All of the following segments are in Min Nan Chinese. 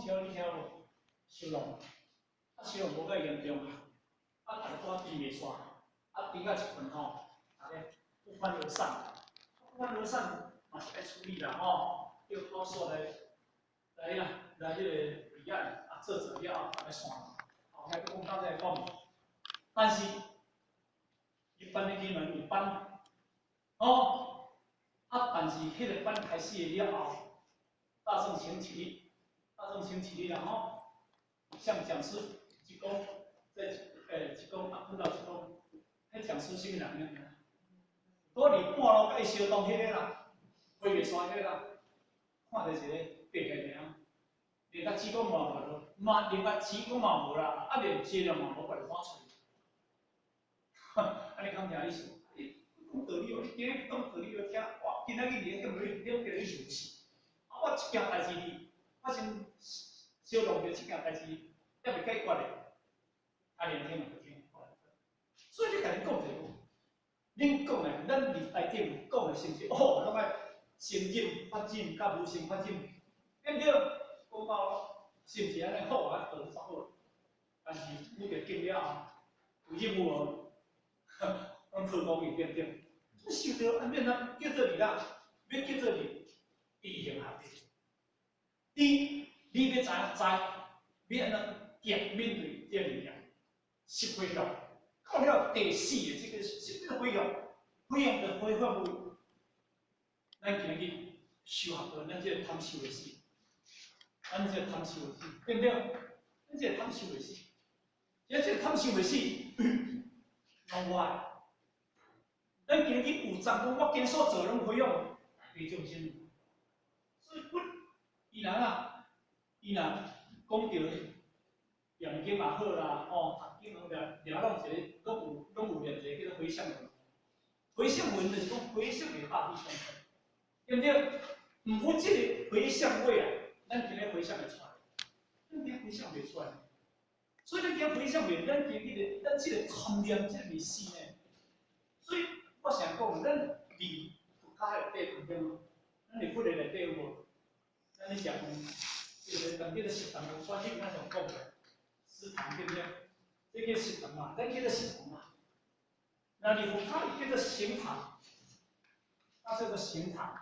車你聽無？燒浪，啊燒浪無介嚴重啊，啊逐个拄仔甜袂煞，啊甜到一份吼，逐个不歡而散，不歡而散嘛是愛處理啦吼，叫土煞來來啊來彼個備案啊做做了後，逐个散，吼，遐閣講到再講，但是一般的經文有班，吼，啊但是彼個班開始了後，大眾請起立，大眾請起立啦吼，向講師鞠躬，再鞠躬啊，碰到鞠躬，彼講師啥物人呢？倒佇半路共伊相當彼個啦，飛袂煞彼個啦，看著一個白個爾，連甲鞠躬嘛無，嘛連甲鞠躬嘛無啦，啊連接了嘛無，過來看喙。啊，你敢聽你想？你講道理哦，你今日講道理哦聽，哇，今仔日你叫你你叫你想死。啊，我這件代誌發生小弄著這件代誌，猶未解決咧，啊，連聽嘛就聽。所以你共恁講一個，恁講的，咱佇台頂講的是毋是？哦，攏愛成忍、發忍、佮無成發忍，對毋對？講到是毋是按呢好啊？道理煞好，但是遇著境了後，有忍有無？攏破功去對毋對？你受著按免啊，叫做你啦，欲叫做你易行學的。你你欲知影知，欲按怎行面對這个物件，十回向，到了第四个這個什麼回向？回向就回向為，咱今日修學到咱這個貪受會死，咱這個貪受會死，對毋對？咱這個貪受會死，這個貪受會死，攏我的。咱今日有讚講，我今所做攏回向給眾生。所以佛伊若啊，伊若講著念經也好啦，吼，讀經攏掠掠攏一個，攏有攏有念一個叫做回向文。回向文就是講回向給大地眾生，對毋對？毋過這個回向位啊，咱今日回向會出來，咱今日回向袂出來。所以咱今日回向袂，咱今日個咱這個貪念這個未死呢。所以我成日講，咱佇佛教內底當中，咱佇佛的內底有無？咱咧食飯，這個當叫做食堂，我你敢常講的，食堂對毋對？這叫食堂嘛，咱叫做食堂嘛。那佇佛教伊叫做行堂，它叫做行堂，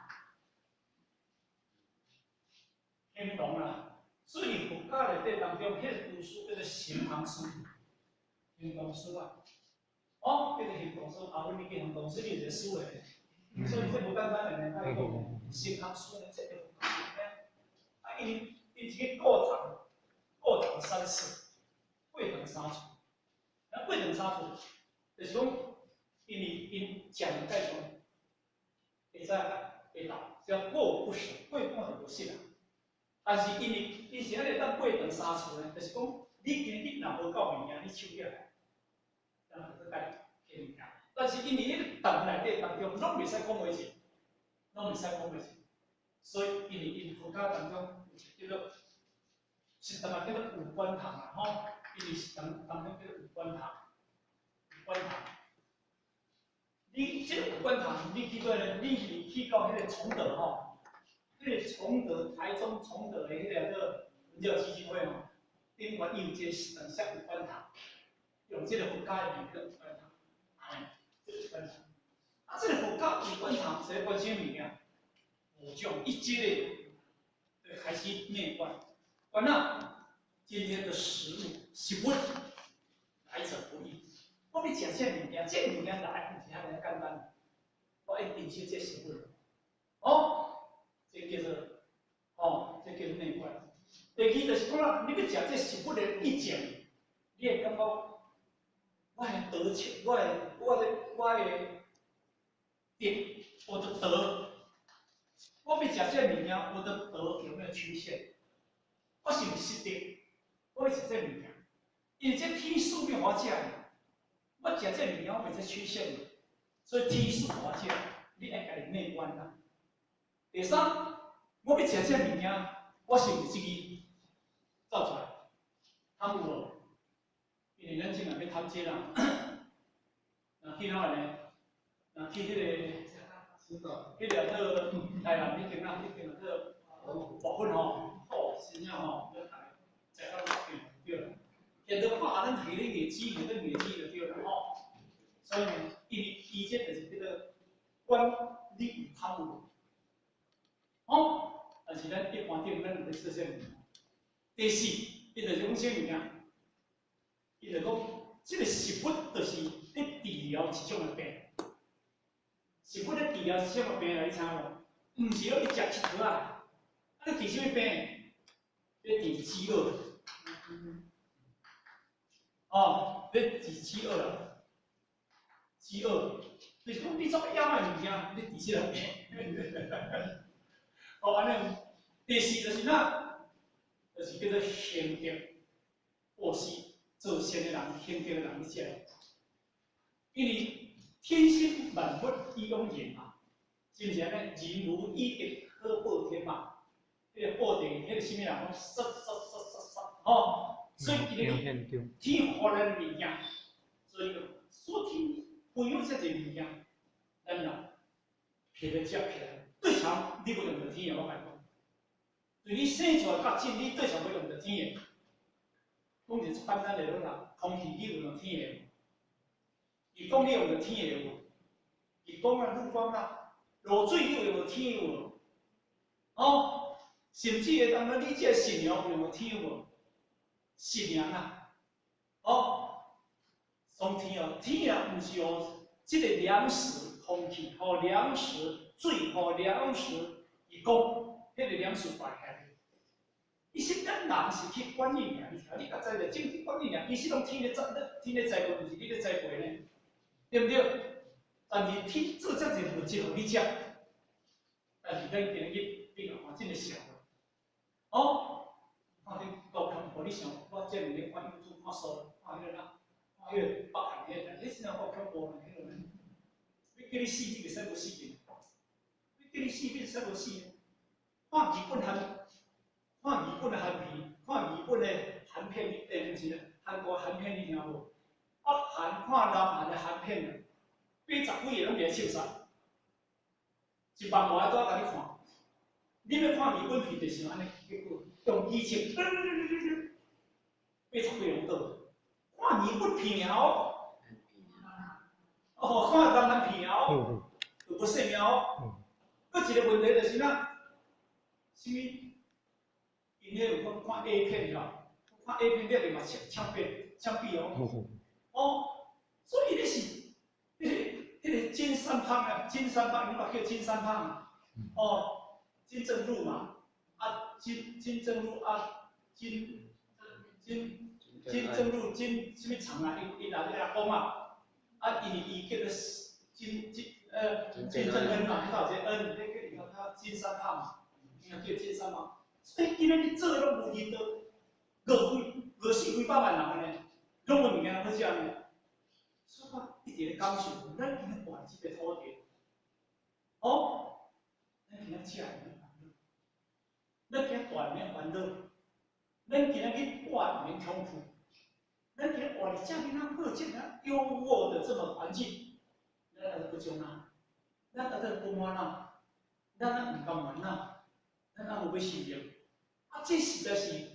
天堂啦。所以佛教內底當中，彼個文殊叫做行堂師，行堂師啊。哦，叫做行堂師，阿阮你去行堂師，你有一個師的，所以這無簡單的呢。啊，伊講行堂師呢，這個佛教呢，啊，伊伊一個過堂，過堂三次，過堂三次，啊，過堂三次，就是講，因為𪜶食物蓋從會使會到，叫過午不食，過半就無食啦。但是因為伊是按呢當過堂三次呢，就是講你今日若無夠物件，你手舉來，然後就閣摕物件。但是因為彼個堂內底當中攏袂使講話字，攏袂使講話字，所以因為𪜶佛教當中有一個叫做食堂嘛叫做五觀堂啦吼，因為食堂當中叫做五觀堂，五觀堂。你這個五觀堂，你去過呢？你是去到彼個崇德吼？彼個崇德台中崇德的彼個叫文教基金會吼，頂懸伊有一個食堂寫五觀堂，用這個佛教的名叫五觀堂，哎，這個五觀堂。啊，這個佛教五觀堂是咧觀啥物件？五種一階的就開始內觀，觀啊，今天的食物食物來者不易。我欲食這個物件，這個物件來毋是遐爾簡單，我一定是這食物。哦，這叫做，哦，這叫做內觀。第二就是講啦，你欲食這食物的以前，你會感覺我的德性，我的我的我的德，我的德，我欲食這個物件，我的德有沒有缺陷？我是毋是失德？我欲食這個物件，因為這天賜予我食的，我食這個物件，我袂使缺陷，所以天賜予我食，你愛家己內觀啦。第三，我欲食這個物件，我是毋是這個走出來？貪有無？因為咱正若欲貪這啦，若去哪呢？若去彼個，彼個叫做台南彼間啊，彼間叫做白粉吼，好，真正吼，定著看下咱提咧硬纸，提咧硬纸就對啦吼。所以呢，因為伊這就是叫做管你有貪有無，吼。但是咱一般頂咱有咧做啥物？第四，伊就是講啥物件？伊就講，這個食物就是咧治療一種的病。食物咧治療一種的病啊，你知無？毋是講你食𨑨迌啊，啊你治啥物病？咧治飢餓。哦，咧治飢餓啦，飢餓，就是講你做枵的物件，你治啥個病？哦，按呢，第四就是哪？就是叫做行德，布施做善的人，行德的人去食。因為天生萬物以養人嘛，是毋是按呢？人無以德可報天嘛。彼個報地，彼個啥物人講殺殺殺殺殺，吼！所以今日天予咱物件，所以說天培養遮濟物件，咱若摕來食起來，對腸你無用著天的，我共你講。對你生出來到今，你對腸無用著天的。講一個簡單的好啦，空氣你有用天的無？日光你用著天的無？日光啊，日光啊，落水你有用著天的無？哦，甚至會當你這個信仰有用著天無？信仰啊，哦，從天哦，天啊，毋是哦，這個糧食、空氣，予糧食、水，予糧食，日光，彼個糧食擺起來。伊是咱人是去管理爾，你聽，你較知著種去管理爾，其實攏天咧栽，天咧栽培，毋是你咧栽培呢，對毋對？但是天做遮濟物質予你食，但是咱今日你共看這個社會，哦，看這夠恐怖！你想，我這兩日看 YouTube 看書，看彼個哪，看彼個北韓彼個，彼真正夠恐怖呢，彼個呢，欲叫你死，你袂使無死的；欲叫你死，你會使無死的。看日本韓，看日本的韓片，看日本的韓片，毋是韓國韓片，你聽無？北韓看南韓的韓片，80幾個攏佇咧唱殺，一萬外個拄仔共你看。你欲看日本片就是按呢，結果用機銃，80幾個攏倒。看日本片爾哦，哦，看南韓片爾哦，就無性命哦。閣一個問題就是哪，啥物？𪜶彼有講看 A 片吼，看 A 片了就嘛槍槍斃槍斃哦。哦，所以你是，彼個金三胖啊，金三胖，你捌叫金三胖？哦，金正日嘛，啊金正日啊，金金金正日金啥物長啊？𪜶𪜶阿阿公啊，啊因為伊叫做金正恩嘛，彼頭有一個恩，彼叫他金三胖嘛，伊叫金三胖。所以今日你做的攏無人道，五四幾百萬人呢，攏無物件好食呢。所以我一直咧感受，咱今日活佇這個土地，哦，咱今仔食毋免煩惱，咱今仔大毋免煩惱，咱今仔日活毋免恐懼，咱今仔活佇遮爾仔好、遮爾仔優渥的這麼環境，咱還不足哪？咱還在不滿哪？咱還毋甘願哪？咱還無欲受用？啊，這實在是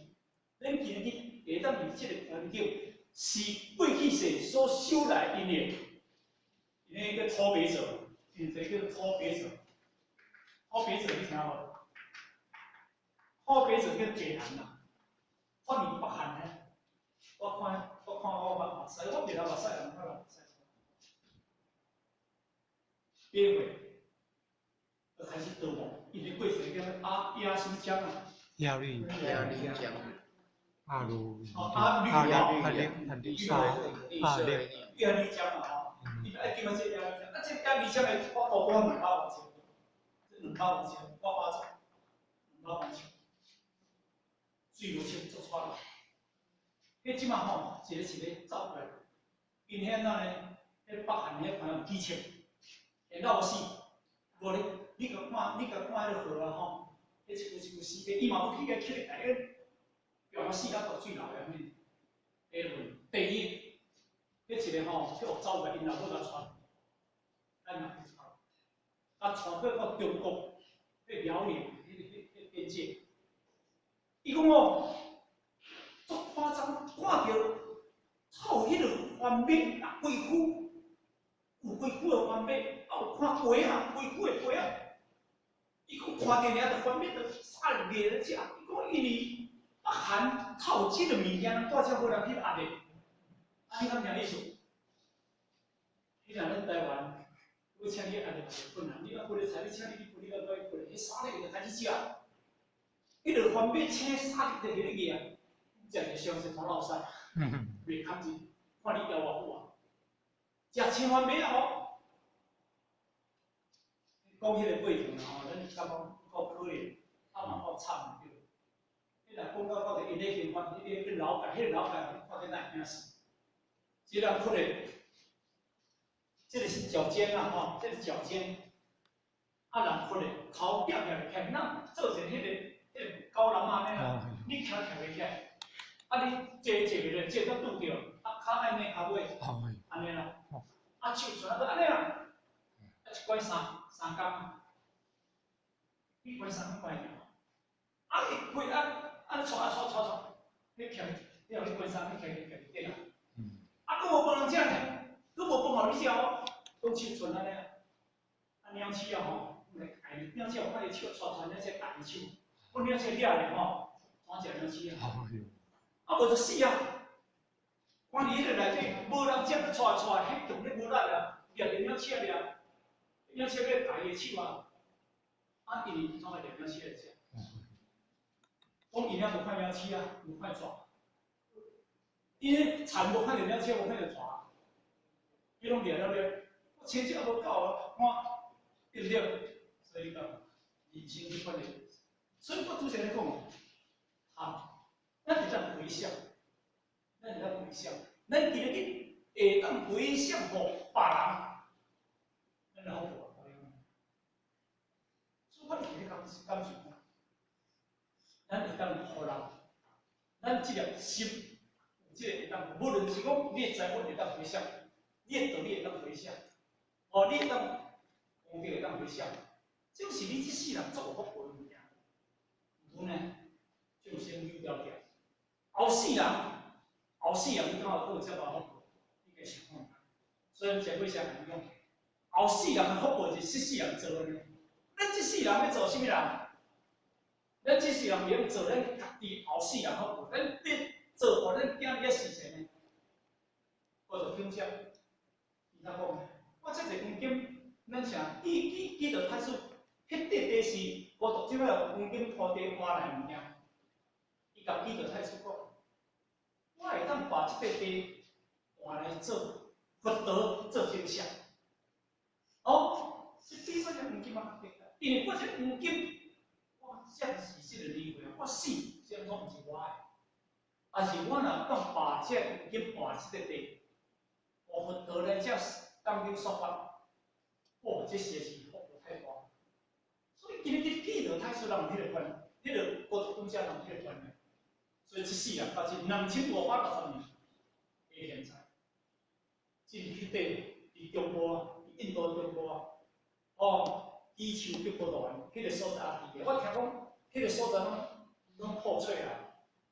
咱今日會當佇這個環境，是過去世所修來的因緣，𪜶彼個土白者，有一個叫做土白者，土白者你聽無？土白者叫濟韓啦，發明北韓呢。我看我目目屎，我袂曉目屎人，我目屎。8歲就開始盜墓，因為過去叫阿亞什麼江啊？亞律亞律江。阿魯哦，阿律哦，阿律阿律阿律亞律江嘛吼，伊愛叫這亞律江，啊這亞律江的我大半200公尺，這200公尺，我花走200公尺，水無清做出來。彼這馬吼，一個一個走過來，𪜶彼按怎呢？彼北韓彼款有機銃，會老死。無咧，你共看，你共看彼個河啊吼，彼一舊一舊死體，伊嘛無去共起來，共死啊大水流的按呢。第二，第一，彼一個吼去予走過，𪜶老母共帶，咱嘛去帶，啊帶過到中國，彼遼寧，彼邊界。伊講哦，足誇張，看著有彼个番麦啊，规区有规区的番麦，啊有看鸡仔，规区的鸡仔。伊讲看著爾，就番麥就啥掠咧食。伊講因為北韓透這个物件，人帶遮無人去壓的，按呢敢聽意思？彼若咱台灣，欲請你壓的嘛是困難。你啊規个菜，你請你去分，你敢愛去分？彼沙粒就開始食，彼个番麥青沙粒就佇咧掠，食一个傷勢頭落屎，袂堪真，看你枵偌久啊！食青番麥啊吼！講彼个過程吼，咱感覺夠可憐，啊嘛夠慘對。彼若講到到底𪜶咧刑法，彼個勞改，彼個勞改，你看見哪會驚死？這人可能，這個是腳尖啊吼，這個腳尖，啊人可能頭夾夾起來，咱做成彼個高人按呢啦，你徛徛袂起來，啊你坐坐袂落，坐到拄著，啊跤愛捏跤尾，按呢啦，啊手跣啊閣按呢啦，啊一關三工，你關三工關爾，啊伊規啊按呢掣啊掣掣掣，你徛，你予你關三工，你徛徛徛得啊？啊，閣無飯通食呢，閣無飯予你食哦，攏手賰按呢，啊鳥鼠啊吼，來共鳥鼠有看伊手掣掣，鳥鼠共伊手，阮鳥鼠掠咧吼，怎食鳥鼠啊？啊無就死啊！看佇彼个內底無人食，閣掣掣，彼強咧無力啊，掠著鳥鼠掠，鳥鼠欲共伊的手啊，啊因為怎會掠鳥鼠來食？講伊爾無看鳥鼠啊，無看蛇。伊咧田無看著鳥鼠，無看著蛇，伊攏掠了掠，我青椒無夠啊，看對毋對？所以講人生這款的，所以我拄才咧講，啊，咱會當回向，咱會當回向，咱今日會當回向予別人，咱就好過。所以我是咧感受，咱會當予人，咱這粒心。這個會當，無論是講你的財富會當回向，你的道理會當回向，哦，你會當功德會當回向，這是你這世人足有福報的物件。毋過呢，眾生有條件，後世人，後世人你敢有閣有這麼福報？你家想看覓。所以前幾聲講，後世人的福報是這世人做的呢。咱這世人欲做啥物人？咱這世人袂用做咱家己後世人福報，咱欲做予咱囝兒實現的。我就聽者，伊較講，我這濟黃金，咱啥記記記著太子，彼塊地是孤獨這擺黃金土地換來物件。伊共記著太子講，我會當把這塊地換來做佛陀做精舍。哦，這比我這黃金較簡單，因為我這黃金，我這是這個年歲，我死，這攏毋是我的。但是我若當把這黃金換這個地，予佛陀來遮講經說法，哦，這實在是福報太大。所以今日去記著太子人有彼個觀，彼個孤獨尊者人有彼個觀念。所以這世人到這2560年，到現在，進彼塊佇中部啊，佇印度中部啊，哦，伊樹北部大彼個所在也佇個，我聽講彼個所在攏破碎啊。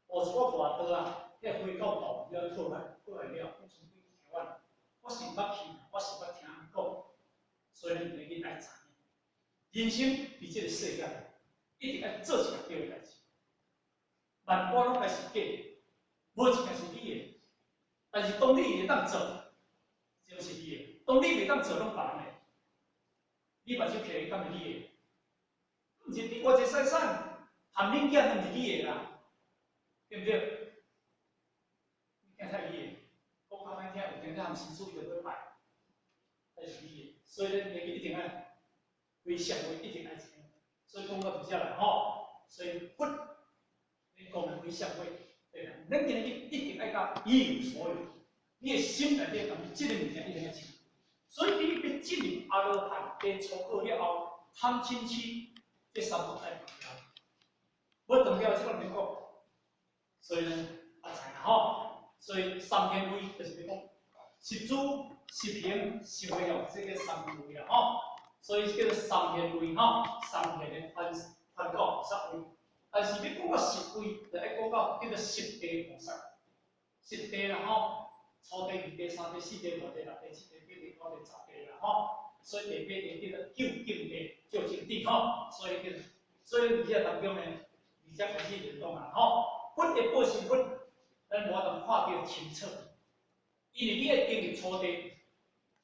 哦，一寡大刀啊，彼個火到道了破來破來了，我曾經聽我，我是毋捌去，我是捌聽人講，所以咱一定愛知影，人生佇這個世間，一定愛做一件對的代誌。萬般攏該是假，無一件是你的。但是當你會當做，就是你的；當你袂當做，攏別人的。你目睭開，敢是你的？毋是你偌濟財產，含恁囝攏毋是你的啦。對毋對？你囝才是你的，講較歹聽，有當才含神主伊就欲拜，才是你的。所以咱一定愛回向，一定愛知影。所以講到佇遮來吼，所以佛你講的回向會，對啦，咱今日一定愛甲一無所有，你的心內底感覺這个物件一定愛清。所以你欲進入阿羅漢地初果了後，貪嗔痴這三毒愛斷掉，無斷掉，這個免講。所以呢，啊知啦吼，所以三賢位就是欲講十住、十行、十位哦，這个三賢位啦吼。所以叫做三賢位吼，三賢的寬寬廣菩薩位。但是欲講到十位，就愛講到叫做十地菩薩。十地啦吼，初地、二地、三地、四地、五地、六地、七地、八地、九地、十地啦，吼。所以第八地叫做究竟地、究竟地，吼。所以叫，所以伫遮当中呢，而且开始就讲啊，吼，佛的报身佛，咱无法度看著清楚，因為你愛進入初地，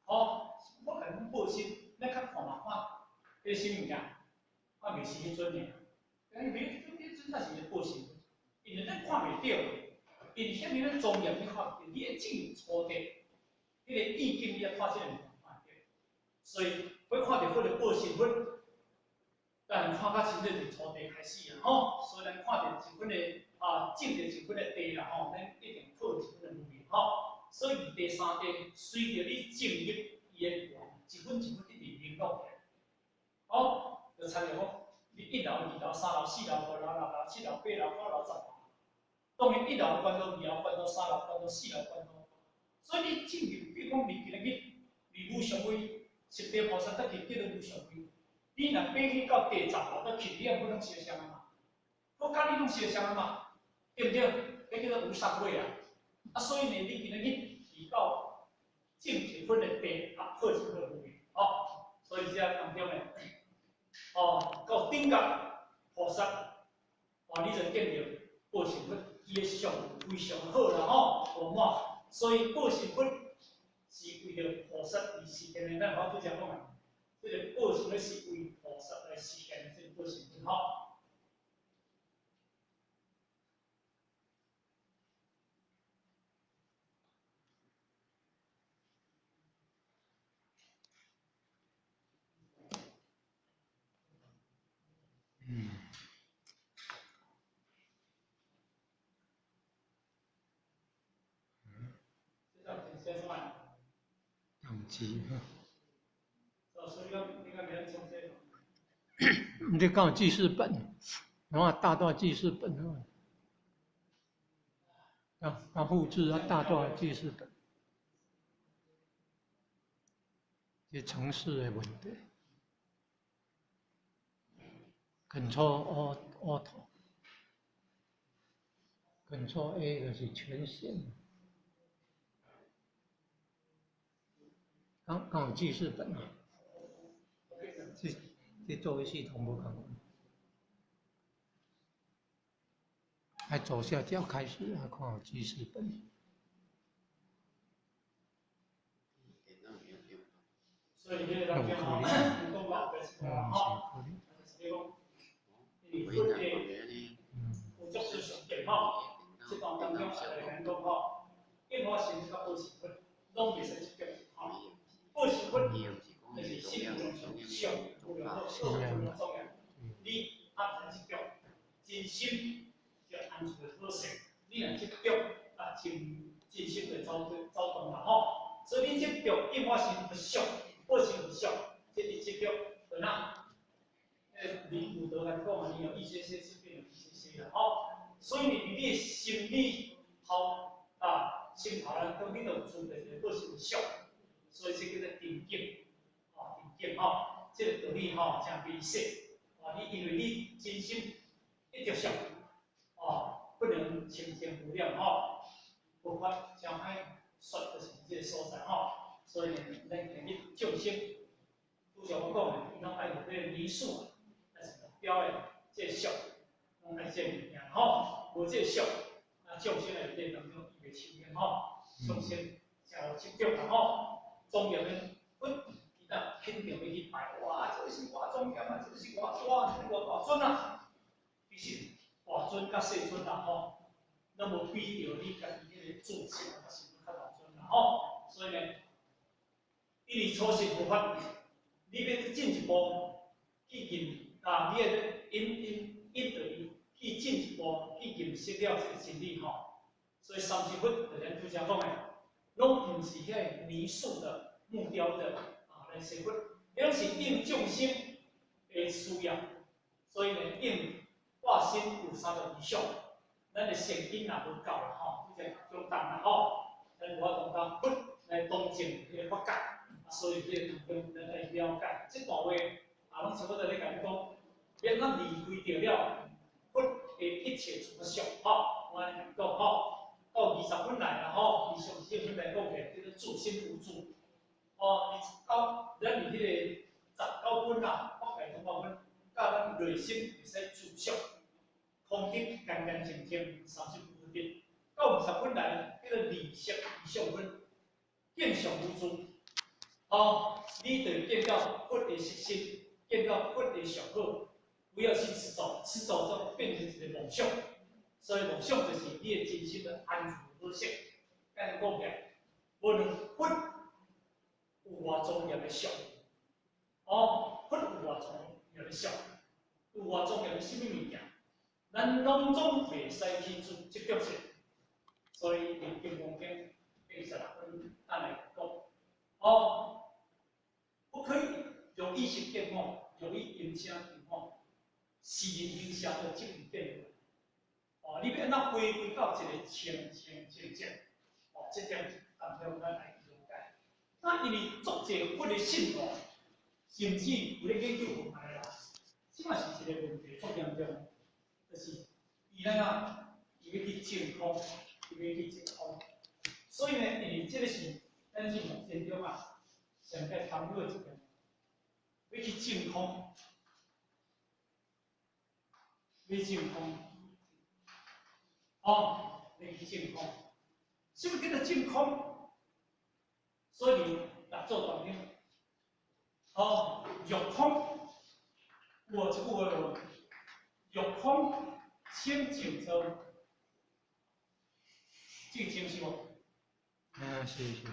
吼，我共你報身，咱較看嘛看，彼啥物件，看袂是彼陣爾，但是袂，彼陣才是伊報身，因為咱看袂著，因為遐爾莊嚴你看袂著，你愛進入初地，彼個意境你愛看這個物件看袂著，所以欲看著佛的報身佛，但看較清楚就初地開始啊，吼，所以咱看著一分的啊，證著一分的地啦，吼，咱一定破一分的無明，吼。所以二地三地，隨著你進入伊的緣，一分一分一直明朗起來。好，就親像講，你一樓、二樓、三樓、四樓、五樓、六樓、七樓、八樓、九樓、十樓，當然一樓懸到二樓，懸到三樓，懸到四樓，懸到。所以你進入，比如講你今日離無上位，十地菩薩才去叫做無上位。你若爬去到第十樓才去，你也不攏相像啊嘛？我佮你攏相像啊嘛？對毋對？彼叫做無上位啊！啊，所以呢，你今日去到證一分的地，啊，破一分的無明，吼。所以這當中呢，哦，到頂覺菩薩，哦，你就見著報身佛，伊的相非常好啦，吼，圓滿。所以報身佛是為著菩薩而實現的，咱我拄才講的，這個報身佛是為菩薩來實現的，這個報身佛，吼。宕機哈。你講有記事本，然後大段記事本哦，啊，複製啊大段記事本，這程式的問題。Ctrl Auto，Ctrl A 就是權限。剛剛有記事本啊，這作業系統無仝款。愛左下角開始啊，看有記事本。所以這個當中吼，有講到就是講吼，就是講，因為佛的有足多上見吼，這段當中也來講吼，應化身佮報身佛，攏袂使執著吼。報身佛就是心無量相，無量好，無量莊嚴。你啊毋使執著，真心就安住的好勢。你若執著啊，真真心就走走動啦吼。所以你執著應化身佛相，報身佛相，這一執著，就哪？你有道來講啊，你有一些些就變有一些些啦吼。所以你你的心理頭啊，心頭來講，你就有存在一個報身佛相。所以這叫做定見，哦，定見吼，這個道理吼誠微細，哦，你因為你真心一直想，哦，不能清淨無染吼，佛法誠歹說，就是這個所在吼，所以呢，咱建議眾生，拄才我講的，伊攏愛用這個泥塑，還是目標的這個相，攏愛這個物件吼，無這個相，啊，眾生內底當中伊袂清淨吼，眾生誠有執著啦吼。莊嚴的佛，伊當肯定欲去拜，哇！這個是偌莊嚴啊，這個是偌大，這個偌大尊啊。其實大尊佮細尊啦吼，攏無比著你家己彼個做相較是較大尊啦吼。所以呢，因為初學佛法，你欲進一步去認啊，你愛引引引導伊去進一步去認識了這個真理吼。所以三世佛就咱拄才講的。攏毋是遐個泥塑的木雕的啊來說佛，攏是應眾生的需要，所以呢，應化身有三個理想，咱的善根若無夠啦吼，這個中重啦吼，咱無法度當佛來當證彼個法界，啊，所以這個當中咱愛了解，這段話啊，攏差不多咧共你講，欲按怎離開著了佛的一切諸相吼，我按呢共你講吼。到20分來啦吼，24分來講，自心無住。哦，29，咱佇彼个19分啦，法界通法分，教咱內心會使自相，空得乾乾淨淨，35分得。到20分來，叫做離色離相分，見相無住。哦，你就見到佛的色身，見到佛的相好，不要去執著，執著就變成一個妄想。所以妄想就是你的真心的安住好色。按呢講起來，無論佛有偌莊嚴的相，哦，佛有偌莊嚴的相，有偌莊嚴的啥物物件，咱攏總袂使去做執著性。所以佇《金剛經》86分，咱來講，哦，不可以用意識見吼，用意音聲聽吼，是人行邪道即唔變。哦，你欲按怎回歸到一個清清淨淨？哦，這點當中咱來了解。那因為足濟佛的信徒，甚至有咧研究佛法的人，這嘛是一個問題，足嚴重，就是伊怎啊，伊欲去證空，伊欲去證空。所以呢，因為這個是咱是目前中啊，上蓋煩惱的一點，欲去證空，欲證空，哦，欲去證空，什麼叫做證空？所以六祖當中，哦，欲空，有一句話話，欲空清淨做，這個清晰無？啊，是是。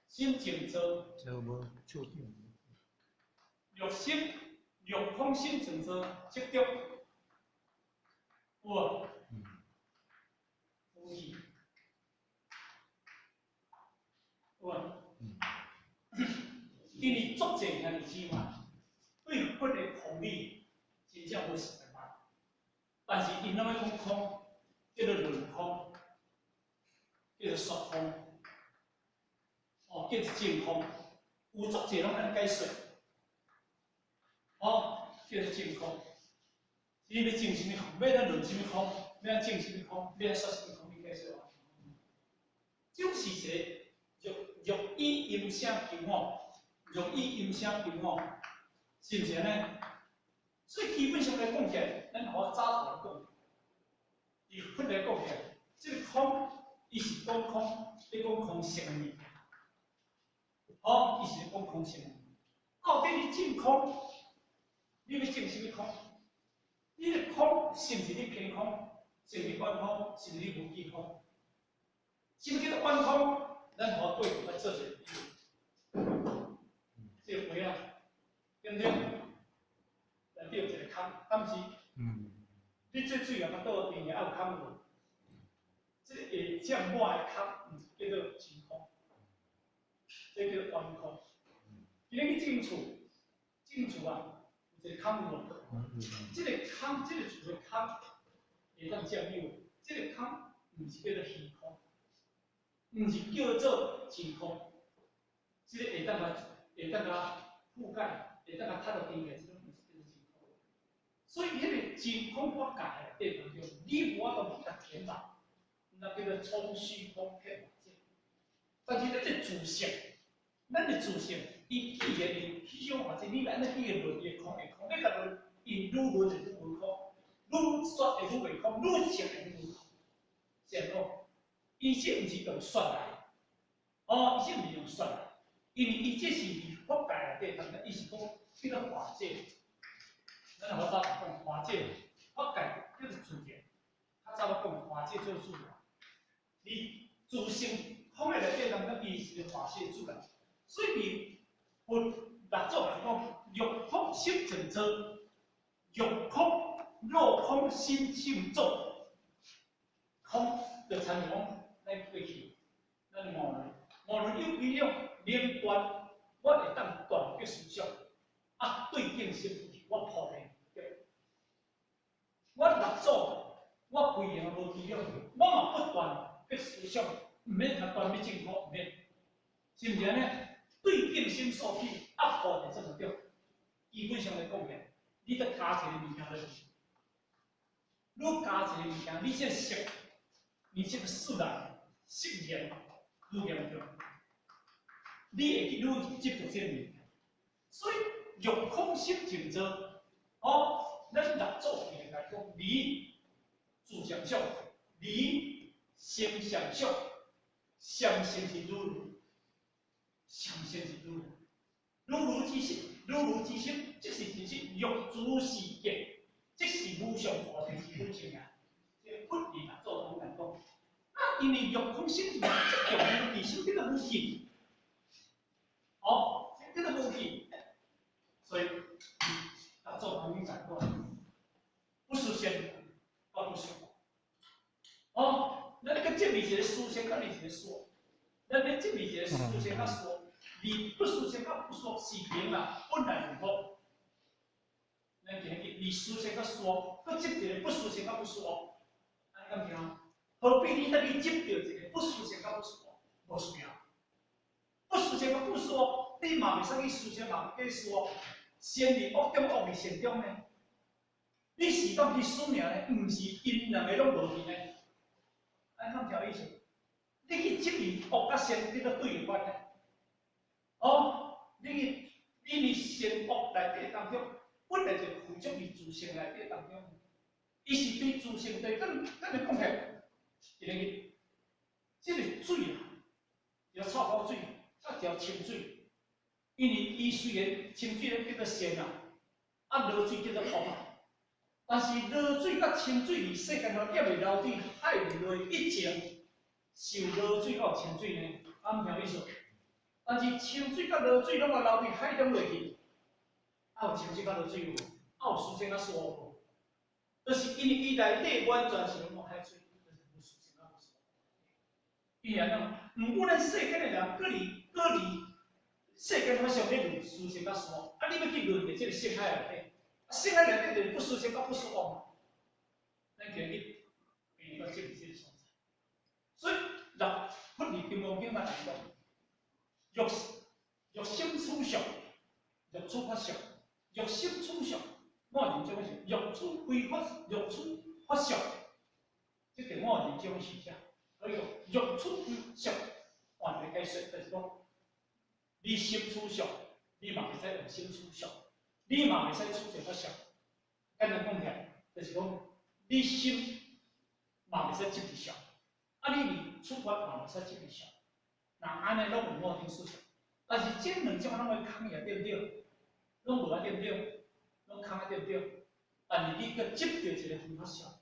心淨做。做無注定。欲心欲空心淨做，即得有無？有去。有無？因為足濟兄弟姊妹對佛的空理真正無實在捌，但是𪜶攏愛講空，叫做論空，叫做說空，哦，叫做證空，有足濟攏按呢解說，哦，叫做證空。你欲證啥物空？欲按怎論啥物空？欲按怎證啥物空？欲按怎說啥物空？你解說無？這種是一個欲欲以音聲求吼，欲以音聲求吼，是毋是按呢？所以基本上來講起來，咱予早頭來講，以佛來講起來，這個空，伊是講空，咧講空性的物件。哦，伊是咧講空性的。到底你證空，你欲證啥物空？你的空是毋是你偏空？是毋是遠空？是毋是你無記空？什麼叫做遠空？咱予過去來做一個比喻，這個杯仔，對毋對？內底有一個空，敢是？你這水啊，倒甜的，還有空無？這個會佔滿的空，毋是叫做真空，這叫做遠空。今日去種厝，種厝啊，有一個空無？這個空，這個厝的空會當佔有，這個空毋是叫做虛空，毋是叫做真空。這個會當共覆蓋，會當共踢落地的，這種毋是叫做真空。所以，彼個真空法界內底當中，你無法度去共填滿，那叫做充虛空遍滿境。但是咱這自性，咱的自性，伊既然是彼種法則，你欲按怎去論伊的空會空，你共論，伊愈論就愈無空，愈說會愈袂空，愈證會愈無空。是按怎？伊這毋是用說來，哦，伊這毋是用說來，因為伊這是佇法界內底，當然伊是講叫做化解。咱好早講化解，法界叫做自然，較早我講化解做自然。你自性空的內底，當然伊是化解自然。所以佇佛六祖來講，欲空心淨做，欲空若空心淨做，空就親像講咱過去，咱五輪，五輪有幾種？能斷，我會當斷結思想，啊，對境心，我菩提對。我六祖，我規個無幾種，我嘛不斷結思想，毋免共斷欲證空，毋免，是毋是按呢？對境心所起，啊，菩提這麼對。基本上來講起來，你閣加一個物件落去，愈加一個物件，你這個色，你這個色啊，色緣愈嚴重。你會去愈執著這个物件。所以欲空心靜坐，哦，咱六祖來講，離自相想，離心相想，相性是如如，相性是如如，如如之心，如如之心，即是真實，欲諸是見，即是無上菩提之本性啊！這個佛佇六祖壇來講，啊，因為欲空心靜，這強之心這個無去，哦，這個無去。所以，六祖壇經講過，不思善，不思惡。哦，咱個執著一个思善，佮執一个思，咱咧執著一个思善佮思，離不思善佮不思惡是平啦，本來就好。咱今日離思善佮思，閣執一个不思善佮不思惡，按呢敢對？何必你得去執著一個不思善佮不思惡？無需要。不思善佮不思惡，你嘛袂使去思善，嘛袂去思惡。善佇惡中，惡佇善中呢？你是當去思爾呢？毋是𪜶兩个攏無去呢？按呢敢聽意思？你去執著惡佮善，你閣對有關呢？哦，你去你佇善惡內底當中，本來就附著佇自性內底當中，伊是對自性對，咱咱來講起來，一个這个水啊，一條臭口水，一條清水。因為伊雖然清水咧叫做善啊，啊濁水叫做惡啊，但是濁水佮清水佇世間上抑未流佇海裡落以前，是有濁水佮有清水呢，敢聽意思？但是清水佮濁水攏共流佇海中落去，啊有清水佮濁水無？啊有思善佮思惡無？就是因為伊內底完全是攏海水，就是無思善佮無思惡。伊按怎？毋過咱世間的人，閣佇閣佇世間法上咧論思善佮思惡，啊你欲去論佇這个聖海內底，啊聖海內底就是不思善佮不思惡嘛。咱今日變到這個這个所在，所以若佛佇金剛經來講，欲欲心處相，欲處法相，欲心處相，我認種是欲處非法，欲處法相，這個我認種是啥？所以講欲處非相，換一個解說就是講，你心處相，你嘛袂使用心處相，你嘛袂使處一個法相。簡單講起來，就是講你心嘛袂使執著相，啊你佇處法嘛袂使執著相。若按呢攏有五蘊四相，但是這兩種攏會空啊，對毋對？攏無啊，對毋對？攏空啊，對毋對？但是你閣執著一個非法相，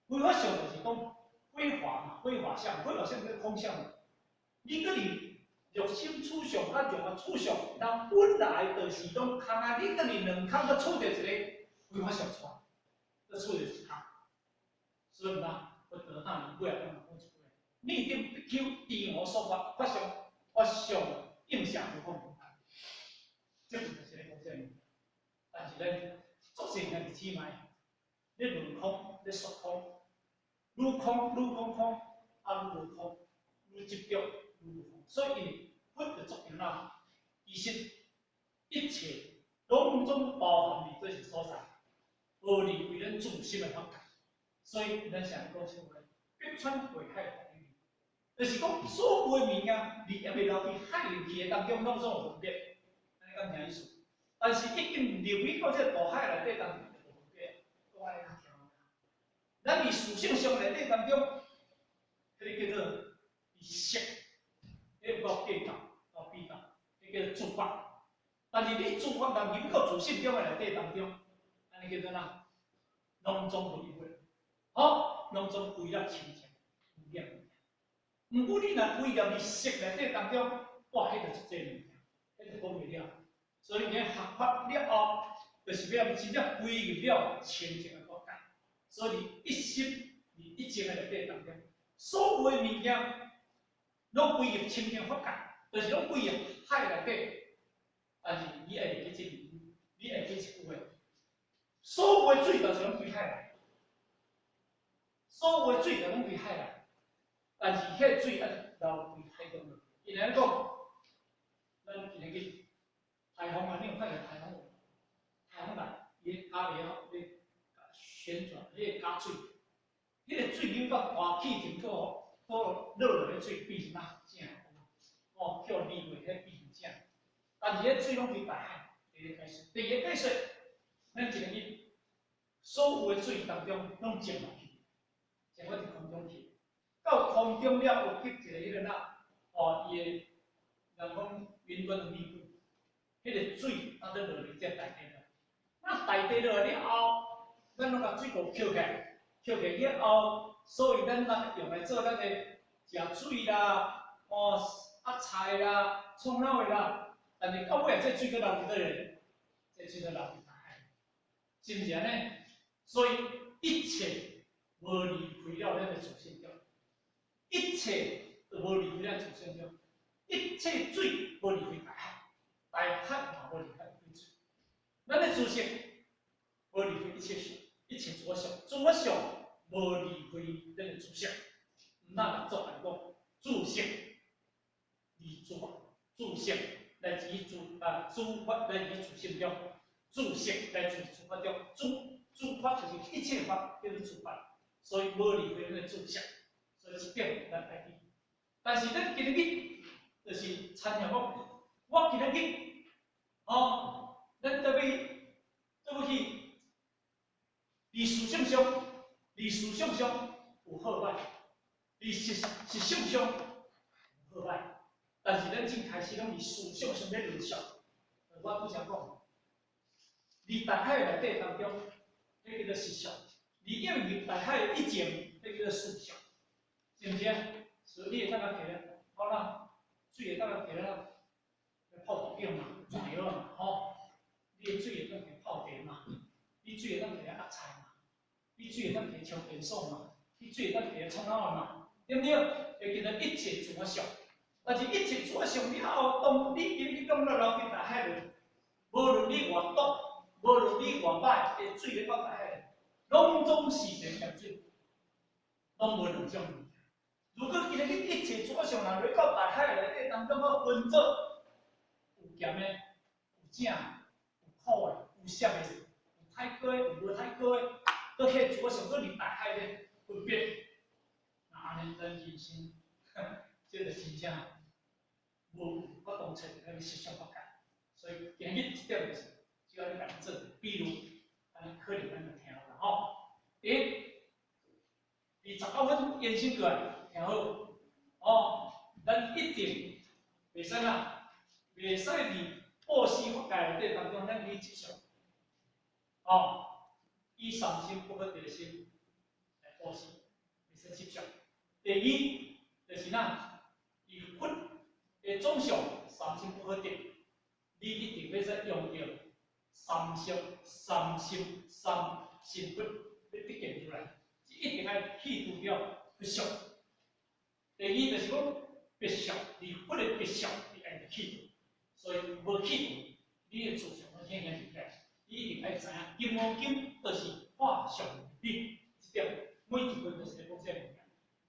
非法相就是講非法嘛，非法相，非法相叫空相。你閣佇欲心處相佮欲法處相，人本來就是攏空啊，你閣佇兩空閣處著一個非法相出來，閣處著一空。所以嘛，佛陀當尾仔講講一句話：你等比丘依我說法，法相法相應下何況？這就是咧講這個。但是咧，足濟兄弟姊妹，咧論空，咧說空，愈空愈講空，啊愈無空，愈執著愈無空。所以因為佛的作用啦，其實一切攏總包含佇這些所在，無離開咱自心的法界。所以咱常講啥話？百川歸海流，就是講所有的物件，佇抑未流佇海入去的當中，攏總有分別。按呢敢聽意思？但是已經入去到這個大海內底當中，就無分別。講按呢較聽。咱佇事性相內底當中，彼个叫做色，彼有夠計較、夠比較，彼叫做自發。但是你自發人入去到自性中的內底當中，按呢叫做哪？攏總無一分。好，攏總歸了清淨，無染物件。毋過你若歸入佇色內底當中，哇，彼就足濟物件，彼就講袂了。所以你學法了後，就是欲真正歸入了清淨的法界。所以一心佇一境的內底當中，所有的物件攏歸入清淨法界，就是攏歸入海內底。但是你愛會記這句，你愛記這句話，所有的水就是攏歸海內。所有的水就攏歸海內，但是彼个水愛流歸海中落。伊按呢講，咱今日去台風啊，你有看著台風無？台風來，伊加了咧旋轉，彼个加水，彼个水流到大氣層，閣閣落落來水變成哪？正哦，叫離袂彼變但是彼水攏佇大海。第一个解說，第二個解說，咱今日所有的水當中攏浸落去，浸落佇空中去。到空中了有結一个彼个哪，哦，伊的人講雲端的密度，彼个水當做落去這大地了。那大地落來了後，咱攏共水庫抾起來，抾起來了後，所以咱若用來做咱的食水啦，哦，啊菜啦，創哪的啦，但是到尾啊，這水閣流佇佗咧？這水閣流佇大海，是毋是按呢？所以一切無離開了咱的自性中，一切都無離開咱自性中，一切水無離開大海，大海嘛無離開水。咱的自性無離開一切相，一切諸相，諸相無離開咱的自性。咱來做來講，自性離諸法，自性來自於諸啊諸法來自於自性中，自性來自於諸法中，諸諸法就是一切法叫做諸法，所以無離開咱的自性，所以這點咱愛記。但是咱今日就是親像講，我今日哦，咱特別對不起，佇思想上，佇思想上有好歹，佇實實相上有好歹，但是咱正開始攏佇思想上咧論述。我拄才講，佇大海內底當中，彼叫做實相；佇應入大海以前，彼叫做思想，是毋是啊？所以你會當共提來，好啦，水會當共提來，泡茶嘛，茶嘛，吼。你的水會當提泡茶嘛？你水會當提來壓菜嘛？你水會當提沖電線嘛？你水會當提來創哪嘛？對毋對？會叫做一切諸相，但是一切諸相了後，當你今日當了流佇大海裏，無論你偌毒，無論你偌歹，的水咧到大海裏，攏總是甜鹹水，攏無兩種物件。如果今日一切諸相若落到大海內底當中，閣分做有鹹的、有正的、有苦的、有澀的、有太過的、有無太過的，閣彼諸相閣佇大海咧分別，那按呢咱人生，這個真正無法度揣著彼個實相法界。所以今日這點就是只要你共做比如，按呢可能咱就聽有啦吼。第一，29分延伸過來，聽好，哦，咱一定袂使啊，袂使佇布施法界內底當中，咱去執相，哦，以三心不可得的心來布施，袂使執相。第二，就是哪，以佛的總相三心不可得，你一定欲使用著三相、三心、三心佛，欲得見出來，一定愛去除掉佛相。第二就是講別相，離佛的別相，你愛去除，所以無去除，你的自相攏顯現出來。你一定愛知影，金剛經就是化相為理，這點每一分都是咧講這个物件。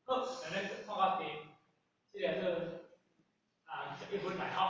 好，來咱看到第這个做啊21分來吼。